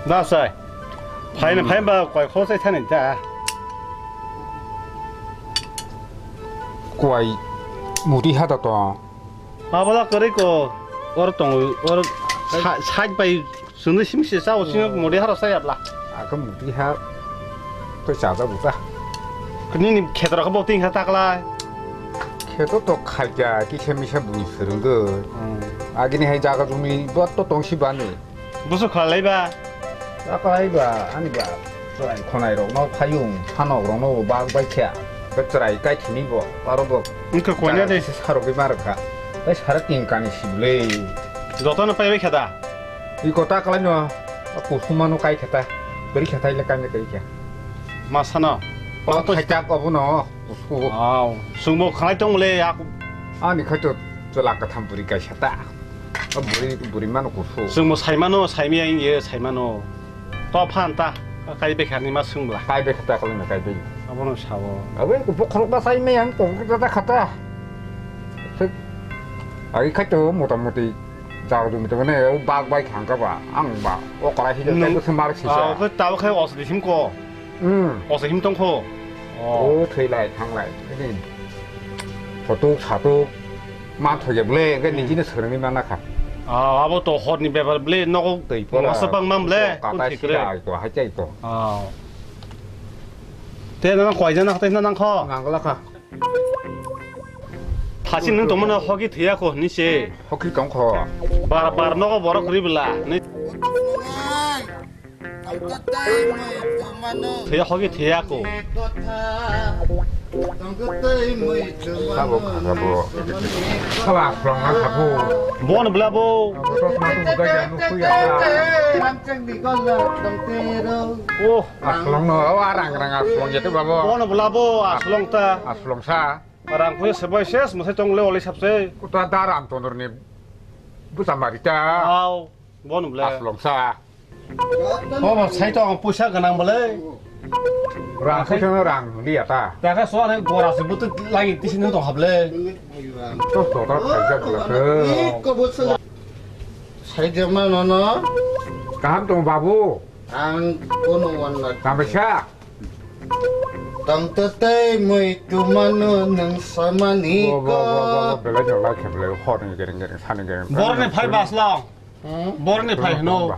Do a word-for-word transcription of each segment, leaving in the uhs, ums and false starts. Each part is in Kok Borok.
Da sai. Phaina, hmm, phaimba koi khosai thani da. Kuai muti ha da to. Abala kare ko or tong or sa-, side by sunu sim se sa o sino, oh, modi haro sa yabla. Aka muti ha to cha da buta. Kini ni khetra ko boting ha takla. Kheto to khaja ki khemi sa buni surung do. Hmm. Agini hai jaga jumi bot to tong si bani. Busu khalai ba. Khalai ba, ani ba. Chwrai khonai rokno phayung, phanok rokno bo bak bai kha. Be chwrai kai thini bo, aro bo. Wngkha koina de. Sarok bai mar kha. Bai sara tin kani sibule. Jotono pai bai kha da. I kota kalai no. Kusuma no kai kha ta. Beri kha ta ile kai kai kha. Masano. Pang khai tak obo no. Kusu. Wow. Sungbo khalai tong le ak. Ani khai to chwla katham buri kai sa ta. O buri, buri mano kusu. Chwngbo saimano, saimaya wngye, saimano. To phan ta, kai bekha ni ma swngla. Kai bekha ta, kalina kai bai. Abono sao. Abe ko bokhorok ba saimaya ang to, ta ta khata. Sik. Agi khai to mota moti. Jao dum to ne, o bag bai khang ka ba, ang ba. O kora hi. Nung, kai ko se mar si ah, sa. Ko ta khai os di sim ko. Hmm. Os him tong kho. Oh. O thwi lai, thang lai. Photo, sato. Ma thoya ble, hwnkhe, hmm, nijino swrwngwi mana kha. Ah, abo to horni bepar ble, nogo twi pora. Masa bang mam ble, kata kun thikre. Sira ai to, hai chai to. Ah. Te nang koi jana, te nang kho. Nang la kha. Thasi nung tongmano hoki thwiya kho, ni se. Hoki tong kho. Bar, bar nogo borok ri bla. Ni Thwiya hoki thwiya ko. Sabo khana bo. Sabo aslong na khabu. Bon bla bo. Abo to ma tu buka ya nu khuya ta. Oh, aslong no, o arang rang aslong ya tu babo. Bon bla bo, aslong ta. Aslong sa. Rang khuya sebai ses, masai tong le olai sabse. Kuta daram tonor ni busa marita. Au, bon bla. Aslong sa. Obo sai to ang puisa ganang bole. Rang puisa no rang liya ta. Taka so ane gora se butu lagi tisi no to hable. To to ta khaja bole. Sai jama no no. Kaham tong babu. Ang kono wan na. Tamisa. Tang tetai mui tumano nang samani ko. Belai no lai khe belai hor ni gereng gereng sani gereng. Borni phai baslang. Hmm? Borni phai hino.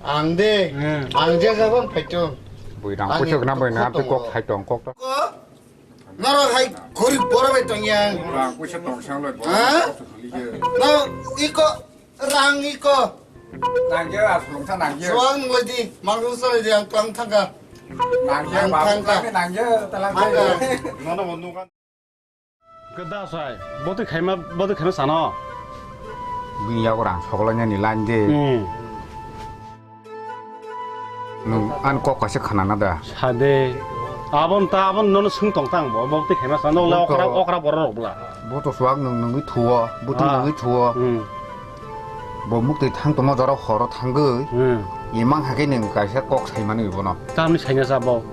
Ang de. Hmm. Ang je jabon phai to. Bui dang puchuk na bui na tu kok khai tong kok to. Noro hai gorib bora bai tong yang. Rang puisa tong sang loi. Ha? No iko rang iko. Nang je aslong sa nang je. Suang loi di, mang sa loi di ang klang thangka. Nang je babu thangka. Nang je talang. Thangka. Nono bondu kan. Geda sai, boti khaima, boti khaima sano. Bini yago rang sokla nyani line de. Hmm. Nwng ani kok kaisa khna na da? Sa de. Abon ta, abon nono swng tong tang bo, bo twi khaima sa, nok le okra, okra borok rok bla. Bo to swk nwng nwngwi thuo, bo twi nwngwi thuo. Hmm. Bo muk twi thang tongma jora horo thangwi. Hmm. Imang hakhe nwng kaisa kok sai mani bono. Tamni saina sa bo.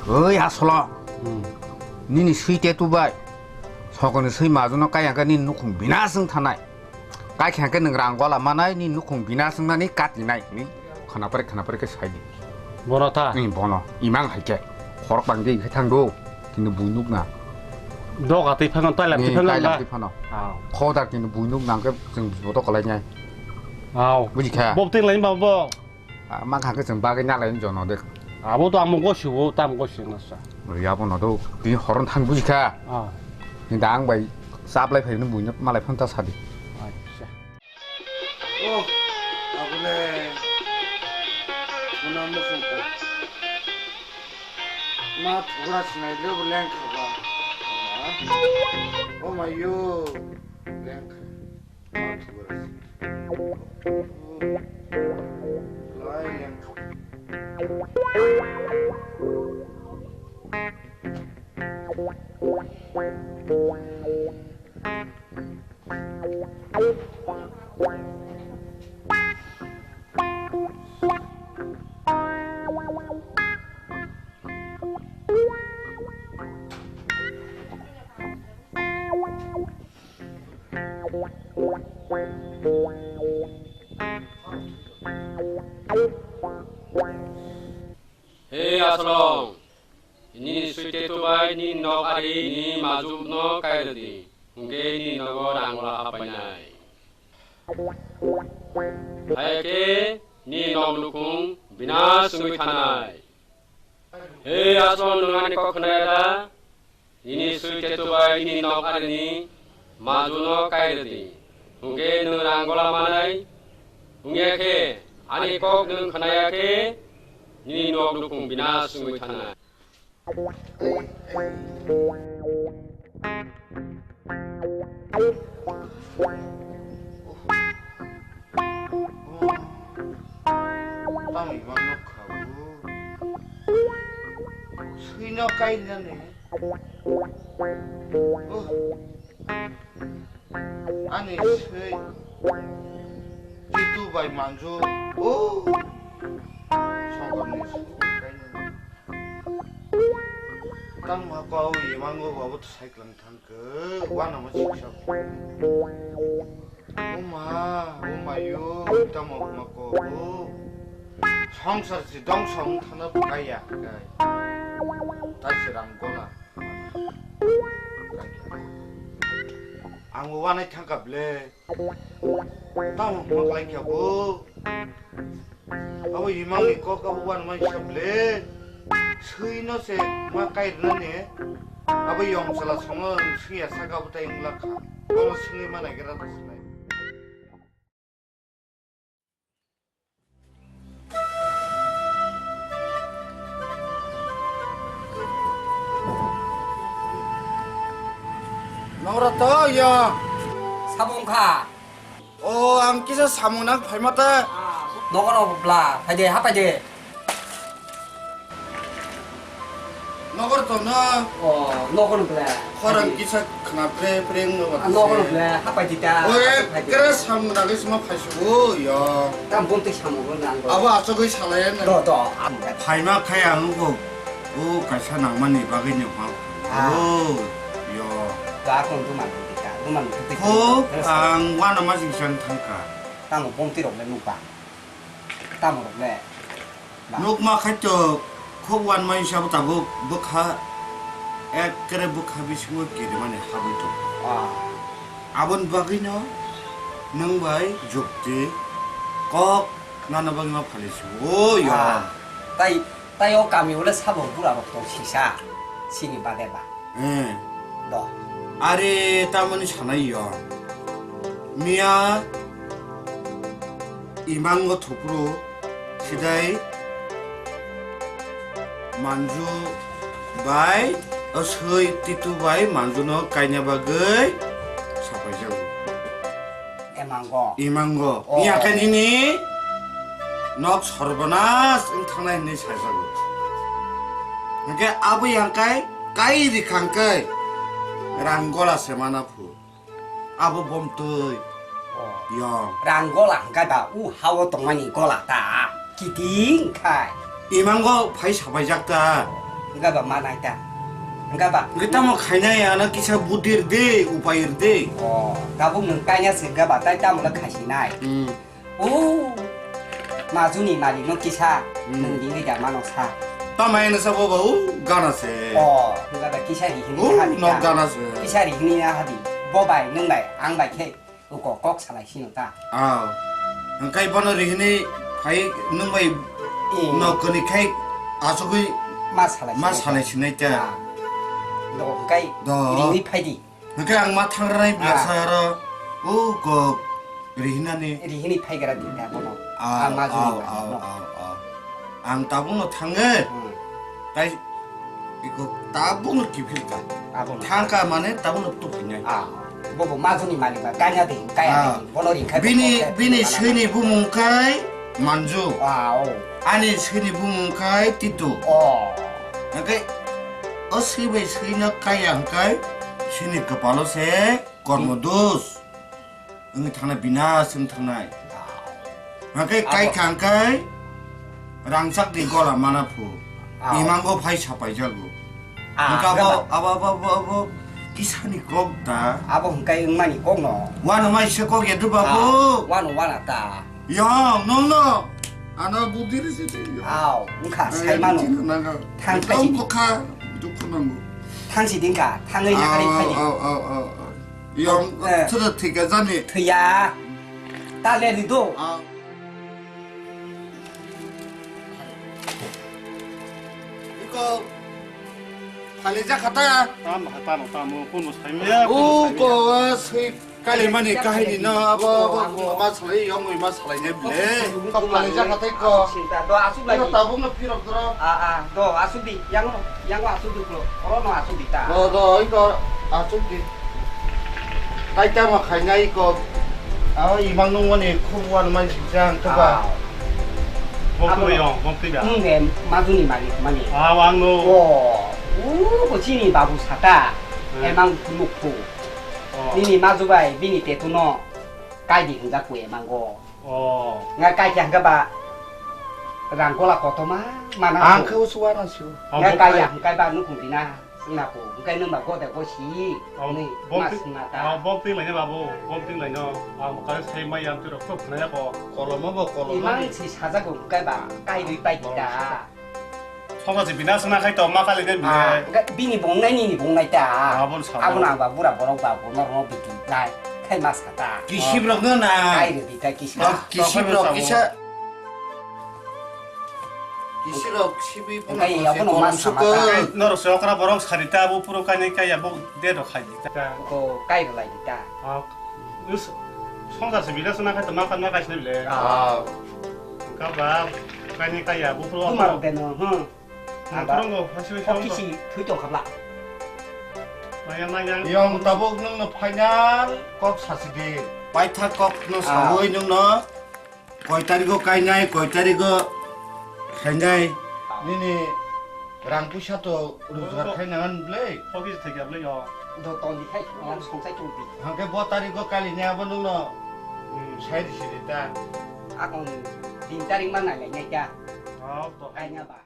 Oi asolo. Hmm. Nini sui te tu bai. Sokoni sui majuno kaya khe nini nukhung bina swng thanai. Kaikha khe nwng rang gola manai, ni nukhung bina swngnani katinai hwnwi khwnapari khwnapari khe sai di. Bono ta? Ni bono, imang hai khe. Khorok bang di khe thang do, kintu bui nuk na. Doga twi phano, tailam twi phano. Tailam twi phano. Aw. Khoda kintu bui nuk nang khe chwng boto kwlai nai. Aw. Buji kha? Bob twi lai ba bo. Ah, ma kha khe chwng bagwi nalai jono de. Abo to amo gosio, tam gosio na sa. Ri abo no do, tini horon thang buji kha. Ah. Ni da ang bai chap lai phai no buino malai phon ta sadi. Acha. Oh, abole. Kuna mo sung ta. Ma thura sinai le bo leng kha ba. Oh my yo. Leng kha. He Asolong, nini swi tetu bai nini nok ari ni majwk no kai rwdi, hwnkhe nini nogo rang gola hapainai. Haiya khe nini nok nukhung binas wngwi thanai. He Asolong, nwng ani kok khwnaya da? Nini swi tetu bai nini nok arini majwk no kai rwdi. Hwnkhe nwng rang gola manai. Wngya khe ani kok nwng khwnaya khe nini nok nukhung binas wngwi thanai. Tamo imang nukha bo. Swino kainani. Oh. Ani swi. Titu bai manju. Oh. Songkorni swi kainani. Tamo kau imango babu to cycling thangkhe. Wana ma siksa. Oma, oma yo, tamo ma ko. Songsar si dongso wng thana kaya kai. Tai se rang gola. Ang bo wanai thangka ble. Tamo ma kai kya bo. Abo imang ni kok abo wan mai sa ble. Sui no se ma kai rwna ni. Abo yong sala songo sui ya saka abo tai wng lakha. Bono sungwi ma nai gra da sinai. Nongra to ya. Sabong kha. O, ang kisa samung nang phaima ta. Nogo no bla, phai de, ha phai de. Nogor to no. O, nogo no bla. Khorang kisa khna pre pre wngno ba. Nogo no bla, ha phai de ta. O, ek kere samung nang kisa ma phai su, o, yo. Tam bon te samung nang. Abo achogwi salai na. Do, do, am. Phaima khai ang ko. O, kaisa nangmani bagwi ni ha. Ah. O, yo. Ga kon duman duman duman. Ko, ang wana ma jing sang thangka. Tamo bomti rok le nukba. Tamo rok le. Ba. Nukma khaito khok wan mai sabo tabuk bwkha ekkere bwkha bisingo kirimani habwi tongo. Ah. Aboni bagwino nwng bai jukti kok nana bagwi ma phali si. O yo. Ah. Tai, tai o kami ule sabo bura rok tong sisa. Sini bade ba. Eh. Do. Are tamoni sanai yo. Miya imango thupru sidai manju bai, o soi titu bai manju no kaina bagwi sapai jago. Emango. Imango. Oh. Iya khe nini nok sorbonas wng thangnai hinwi sajago. Hwnkhe abo yang kai, kai rikha hwnkhe rang gola se mana phu. Abo bomtwi. Oh. Yong. Rang gola hwnkhe ba u hao tongmani gola ta. Kiting khai. Imango phai sapaijak ta. Hwnkhe ba manai ta. Hwnkhe ba. Hwnkhe tamo khainai ano kisa budir de, upai de. Oh, tabuk nwng kaina se hwnkhe ba tai tamo le khaisinai. Hmm. Oh, majuni malik no kisa Hmm. nwng ringwi da mano sa. Tamo eno sa bo ba u gana se. Oh, hwnkhe ba kisa ri hini Oh, ha di no ka. Gana se. Kisa ri hini na ha di. Bo bai nwng bai ang bai khe. Uko kok salai sino ta. Aw. Hwnkhe bono rihini phai nwng bai Eh. Nok kwni khai asugwi Ma salai ma sino salai ta. Sinai ta. Ah. Do kai Do. Rihini phai di. Hwnkhe ang ma thangranai Ah. Biasa aro uko rihinani. Rihini phai gra di ta bono. Ah, Ah, ma juni aw, ba. Aw, No. Aw, aw. Ang tabukno thango. Hmm. Tai iko tabukno kiphil ka. Abono. Thang ka mane tabukno tukuinai. Ah, bobo majuni malik ba kanya de, kaya Ah. De, bono ringkha Bini, de, bini kaya swini de. Bumung kai Manju. Ah, oh. Ani swini bumung kai Titu. Oh. Hwnkhe o swi bai swino kaya hwnkhe swini kwpalo se kormo dos. Wngwi thangnai, binas wngwi thangnai. Hwnkhe Abo. Kai kha hwnkhe rangchakni gola mana phu. Ah. Imango phai sapaijago. Ah, hwnkhe abo, hwnkhe ba- abo, abo, abo, abo kisani kok da. Abo hwnkhe wngmani kokno. Wano mai se kok ya du babu. Ah, wano wana ta. Yong, nongno. Ano budi risi de. Aw, wngkha, eh, sai mano. Thang khai sidi. Dukhu kha, dukhu nango. Thang sidi wngkha, thangwi naharwi phai di. Aw, aw, aw, aw. Yong, eh, thura thika jani. Thwiya. Ta le ri do. Aw. Iko. Phali ja khata. Tam khata no tam, kono sai me. O ko sui. Kali mani kahini no abo, abo, abo ma salai, yongwi ma salai ne bile. Kok kali ja khatai ko. Sinta, do asuk lagi. Tabung no pirok dro. Ah, ah, do asuk di, yang no, yang no asuk di bro. Oro no asuk di ta. Do, do, oi ko asuk di. Kaita ma khainai ko. Aw, imang nung mani khubuan mai jang to ba. Ah. Bok tu yong, bok tu ya. Nung em, majuni magi, magi. Ah, wang no. O, u, ko chini babu sata. Hmm. Emang mukhu. Oh. Nini maju bai bini tetu no kaidi hwnjak kue mango. Oh. Nga kai kya hwnka ba rang kola kotoma mana. Ang ko. Khe usu wana su. Oh, nga kai ya hwnka ba nukhung dina singna ko. Hwnka nung ba gode go si. Oh, ni bom mas ti-, na ta. Oh, bom ting lai na babu, bom ting lai no. Ah, mo kare sai mai yang tu rok khop na ya ko. Koloma bo koloma. Imang si saja ko hwnka ba kai dui pai kita. Songsa se bina songna khai to ma kali den bile. Ah, ga-, bini bongnai nini bongnai ta. Ah, abon sa. Abon ang ba bura borok ba bono rono biti lai khai ma sa ta. Kisip rok no na. Kai re bita kisip. Ah, kisip rok kisa. Kisip rok sibi kai ya bono ma sa ma ta. Norok se okra borok sari ta bo puro kai nai kai ya bo de rok khai di ta. Ko kai re lai di ta. Ah, us-, songsa se bile songna khai to ma kan ma kai sini bile. Ah. Ka ba kai nai kai ya bo puro. Buma rok de no, hmm. Ang kwrwngo, hasi hasi. Oh, kisi thui tong khabla. Maya, maya. Yong tabuk nwngno final kok sasi di. Paitha kok no sawi nwngno koi tarigo kainai, koi tarigo khainai. Nini rang puisa to rojgar khai nangan bwle. Pokis thekya bwle yo. Do tong di khai, ang songsai tong di. Hangke bo tarigo kali ne abo nwngno sai di sidi ta. Akong din tarik ma nai lai nai ta. Oh, to. Kainai ba.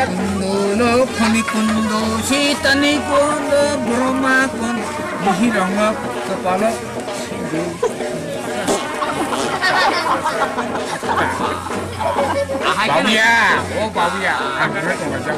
Kundo lo khoni kundo, sitani kundo, brahma kundo, bihiranga kapalo sindu. Babuya, oh babuya, ang kena kau baca.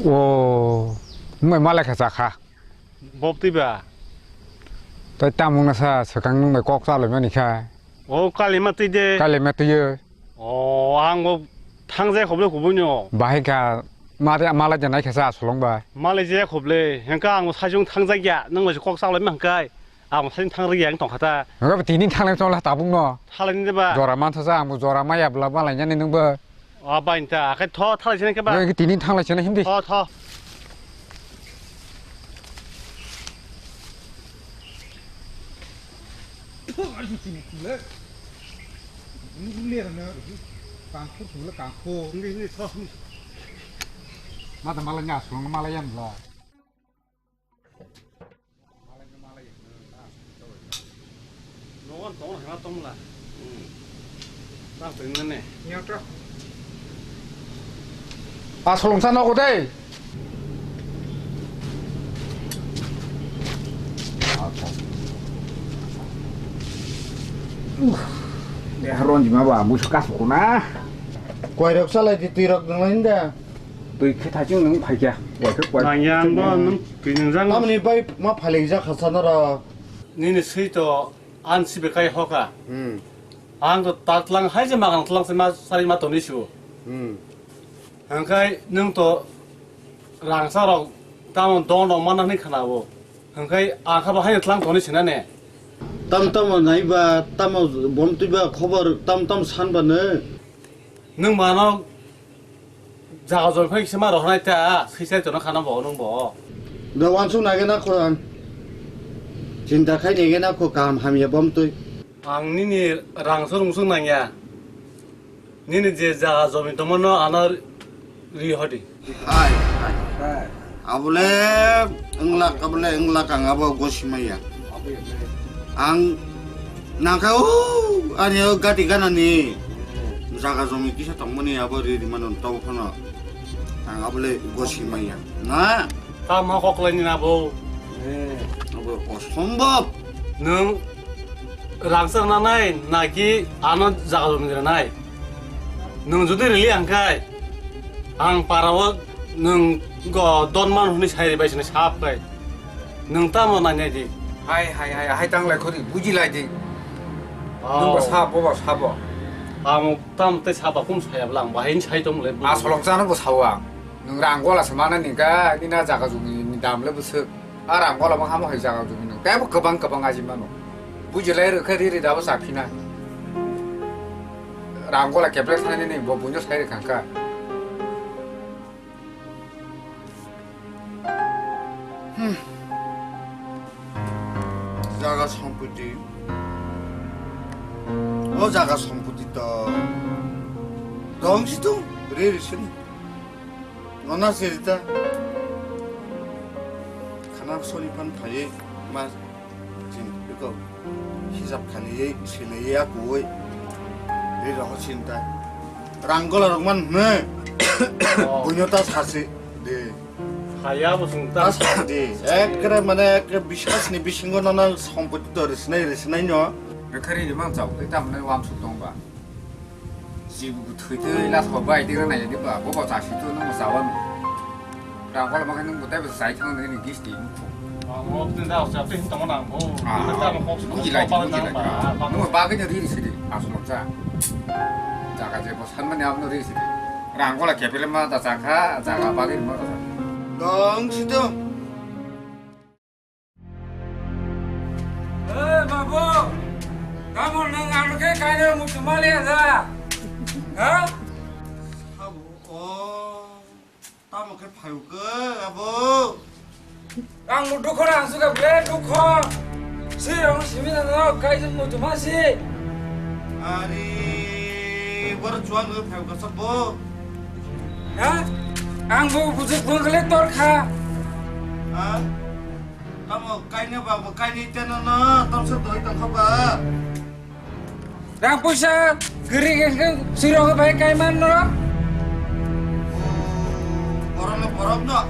O, nwng bai ma lekha cha kha? Bo twi ba? Tai tamung na sa swkang nwng bai kok cha lai mani kha. O, kali ma twi de. Kali ma twi ye. O, ang bo thang jai khob le kubui no. Bahai kha ma de, ma lai janai kha sa asulong bai. Ma lai jai khob le, hengka ang bo sajung thang jai ya, nwng bai kok cha lai ma hengkai. Ang sai thang ri yang tong kha ta. Ang ba tini thang lai chong la tabuk no. Thalai ni ba. Jora man sa sa ang bo jora ma ya bla ba lai ni nung ba. A ba inta, akai tho thalai sene ke ba. Ang tini thang lai chene hindi. Tho tho. Nini le na kangkhu thule kangkhu. Nini, nini, so, nini. Mata mala nya sung mala yan la. Nogon tong hema tong la. Hmm. Tang tong ne. Nya to. Asolong sana ko dai. Deha ronjima ba musu kas ko na. Koirok salai di, twirok nang lain da. Twi khe thaching nung phai kya. Wai khe kwai. Nang yang bo nung twi nung jang. Tamni bai ma phalai jak kha sana ro. Nini swi to an si bekai hoka. Hmm. Ang to tatlang hai je magang tlang se ma sari ma toni su. Hmm. Hangkai nung to rangsa rok tamo don rok mana ni khana bo. Hangkai ang kha ba hai tlang toni sina ne. Tam tamo nai ba, tamo bom twi ba khobor tam tam san ba ne. Nung mano jaga jol phai kisa ma rohornai ta, swisai tono khana bo nung bo. Da wansuk nage na kho ang. Chinta khai nege na kho kaham hamya bom twi. Ang nini rang sung sung nangya. Nini je jaga jomi tongmano ano ri hodi. Hai, hai. Abole, englak, abole, englak ang abo gosimaya. Ang nangkha o, ani o gati ganani jaga jomi kisa tongmani abo ri ri mano tobo phano. Ang abole gosimaya. Na? Tamo koklai ni nabo. Abo osombob. Nung rangsa nanai naki ano jaga jomi nanai. Nung jodi rili angkai. Ang parao nwng go don man hwnwi sai bai sini sap kai. Nwng tamo nai nai di. Hai, hai, hai, hai, tang lai khori, buji lai di. Oh. Nwng bo sabo, bo sabo. Amo tam tei saba kum saya blang, bahai ni sai tong le. Asolok jano bo sawa. Nwng rang gola se mana ni ga, ni na jaga jumi ni dam le bwswk. A rang gola bang hamo hai jaga jumi nwng. Tei bo kwbang kwbang aji mano. Buji lai rwkha ri ri dabo saphina. Rang gola keplek thani ni bo bunyo sai rwkha kha. Hmm. Jaga sompoti. O jaga sompoti to dong si tu, re re sini. Nona se rita. Khana soni pan phai ma. Chini biko hisab khaliwi, swilawi, akuwi. Ri roho chinta. Rang gola rok man hwnwi. Oh. Buino ta sasi de. Haya bo sung ta. Ta sasi de. Ekre mane ekre biswas ni bisingo nana sompoti to risinai, risinai no. Bekhari ni mang chau, ta mane wam suk tong ba. Jibu thwi thwi la so bai ding nai di ba, bo bo cha si tu nung sa wan. Rang kol ma nung bo tai bo sai thang ni gis ti. Ang bo tin da sa tin tong nang bo. Ah. Tin da mo kok. Buji lai, buji lai. Nung ba ga ni ri si di, aslo cha. Jaga je bo san mani abo ri si di. Rang kol ke pele ma da cha kha, jaga ba ga ni ma da cha. Dong si tu. Eh, babu, tamo nwng ano khe kainwi muchungma liya da? Ha? Sabo, o, tamo khe phaio khe, abo? Ang bo dukho rang suka ble dukho. Si rong simi na no, kainwi muchungma si. Ari, bor chuang khe phaio khe sabo? Ha? Ang bo bujik bung khle tor kha. Ha? Tamo kainwi ba bo kainwi teno no, tongsa doi tongkha ba. Rang puisa giri gengke sirok bai kaiman no. O, borok no borok no.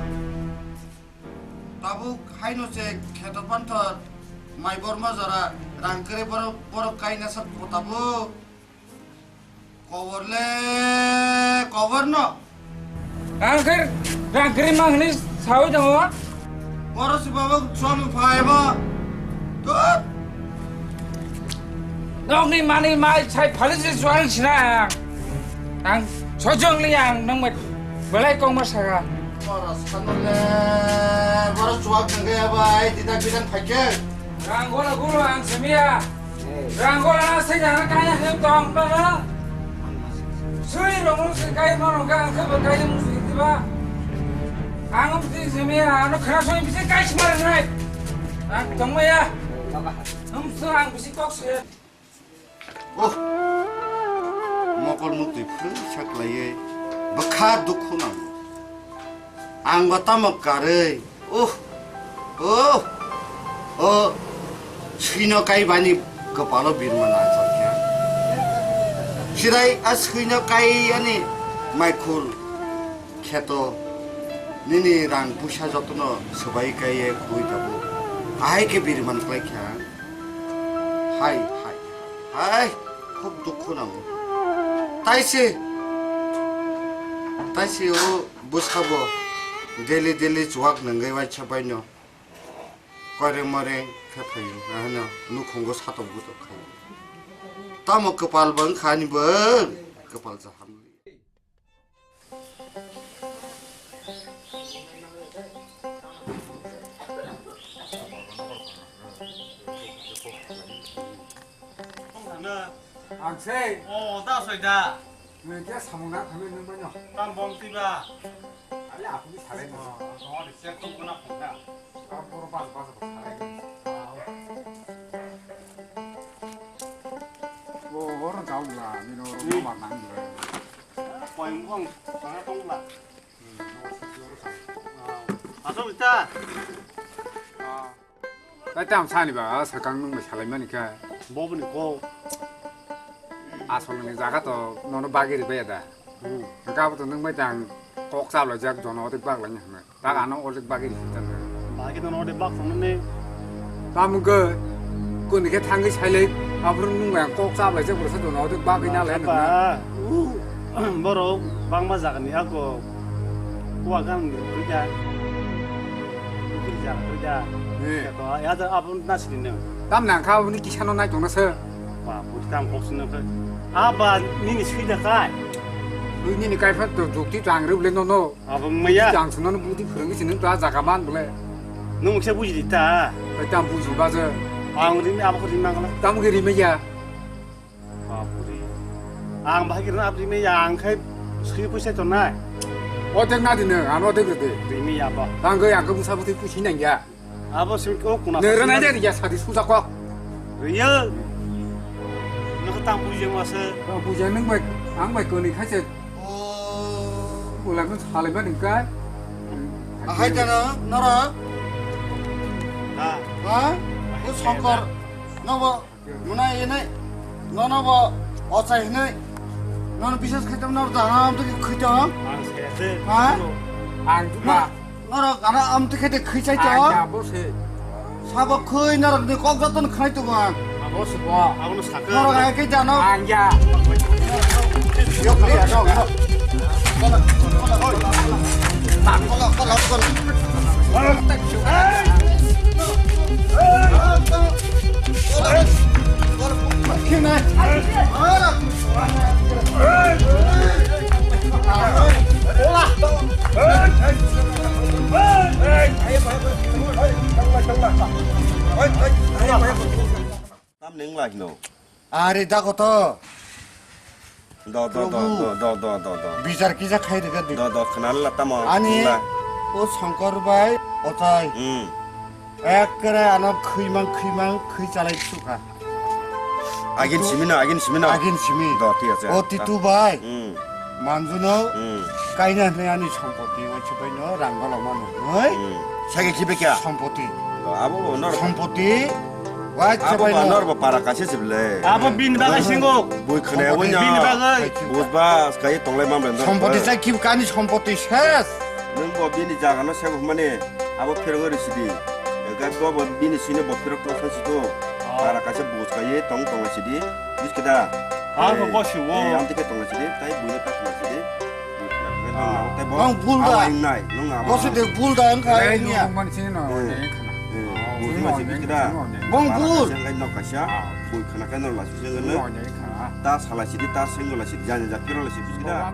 Tabuk haino se kheto panthor mai borma jora rang kre borok borok kaina sak tabuk. Kobor le, kobor no. Ang khe rang kiri mang hwnwi sawi tongo. Boro si baba chuanu phai ba. Tut. Nokni mani mai sai phali se chuan sina ang. Ang sojong li ang nang mai belai kong ma saka. Boro sanu le, boro chuak nang ya ba, ai tidak bidan phaiken. Rang gola gulo ang semia. Rang gola na sai jana kaya hem tong ba. Sui rong rong se kai ma rong ka ang khaba kai mu sui ti ba. Ang mu ti semia ano khana sui bisi kai smar nai. Ang tong ma ya. Hum su ang bisi kok se. Oh. Kolmuk twi phuru sa klaiwi bwkha dukhu nango. Ang bo tamo karwi, uh, uh, o swino kai bani kwpalo birma nangkha. Sirai a swino kai ani maikhul kheto nini rang puisa jotono swbai kaiye khwi tabuk. Ahai khe birman klai kha. Hai, hai, hai, hai, khub dukhu nango. Taise, taise o bwsabo daily, daily chuwak nangwi waisa baino. Koireng moireng khe phaio, ano nukhungo satok butok khaio. Tamo kwpal bo wngkha ani bo, kwpal jaham. Ang se. O, da soi da. Nui khe samung na khamwi nung mano. Tam bom twi ba. Ari aku ni salai no. O, o, de se kum kuna phung da. Abo boro bas bas bo salai. O, oro jaung la, ni no oro ma nang ni. Poing bong, sana tong la. Asok ita. Tai tam sani ba, sakang nung bai salai mani kha. Bo bini ko. Asol ni jaga to nono bagiri bai da. Hmm. Ka bo to nung bai tang kok sa lo jak jono otik bak lai ni hna. Tak ano otik bagiri si tan. Bagi to no de bak song ne. Tam ge kun khe thangwi sailai, aphuru nung yang kok chap lai se, borok se dono, tei bagwi na lai nung. Ba, u, borok bangma jagani ako kuwa gan rwja. Ukil jaga rwja. Eh. Ko ya da abun na sini ne. Tam nang kha, uni kisano nai tongna se. Ba, buti tam kok sini khe. Aba nini sui da kai. Ui nini kai phat to jukti tang rwble no no. Abo wngmaya. Ang swnano budi phwrwngwi se nwng ta jaga man bole. Nwng khe buji di ta. Bai tam buji ba je. Ang rini abo khe rimang kala. Tam ge rimaya. Bapuri. Ang bahai khe abo rimaya ang khai sui puisa to nai. Odek na di nwng, ano odek de. Rimaya ba. Tang ge ang khe busa buti pusi nang ya. Abo simi o kuna. Nero na jadi ya sadi suja kok. Iya. Nang tang bujang wasa. Tang bujang nang bai, ang bai koni khaise. Oh. Ulang nang salai ba nang kai. Ahai jana nara. Ha. Ha? O Songkor. Nobo. Muna ini. Nono bo ochai hinai. Nono biswas khaitam nara daham tu khaitam. Ang saya se. Ha? Ang tu ma. Norok ana amtwi khe de khwi chai to. Ang ya bo se. Sabo khwi norok ni kok joto no khnai tongo ang. Abo se bo. Abo no sakha. Norok ai khe jano. Ang ya. Yok ya, yok, yok. Kola, kola, kola, kola. Kola, kola, kola. Kola. Kola. Tam neng lai no. Are da koto. Do, do, do, Prabhu. Do, do, do, do, do. Bichar kisa khai rega di. Do, do, khna la tamo. Ani o Shankar bai otai. Hmm. Ekkere ano khwimang khwimang khwi chalai sukha. Agin simi no, agin simi no. Agin simi. Do, thik ase. O Titu bai. Hmm. Manjuno Hmm. kaina hwnwi ani sompoti, waisa bai no rang gala mano hwnwi. Hmm. Sake khibe kya? Sompoti. Do, abo bo nor. Sompoti. Waisa Abo bai ba no. Nor bo para kaisa sible. Abo bini bagai singo. Bui khna Sompoti wanya. Bini bagai. Bujba, skai tonglai mamre nor. Sompoti sai khib kani sompoti ses. Nung bo bini jaga no sego mane. Abo phirogwi rw sidi. Ega go bo bini sini bo phirok tong thang sidi. Oh. Bara kaisa buj kai tong tong lai sidi. Bis keda. Ah, bo bo si wo. Eh, amtike tong lai sidi. Tai buino tak lai sidi. Nang bul da. Nang bo si de bul da ang khai niya. Nang man sini no. Bul ma sidi keda. Bong bul. Nang kaisa. Bui khana kai no la sidi. Ta sala sidi, ta senggo la sidi. Jani ja phiro la sidi keda.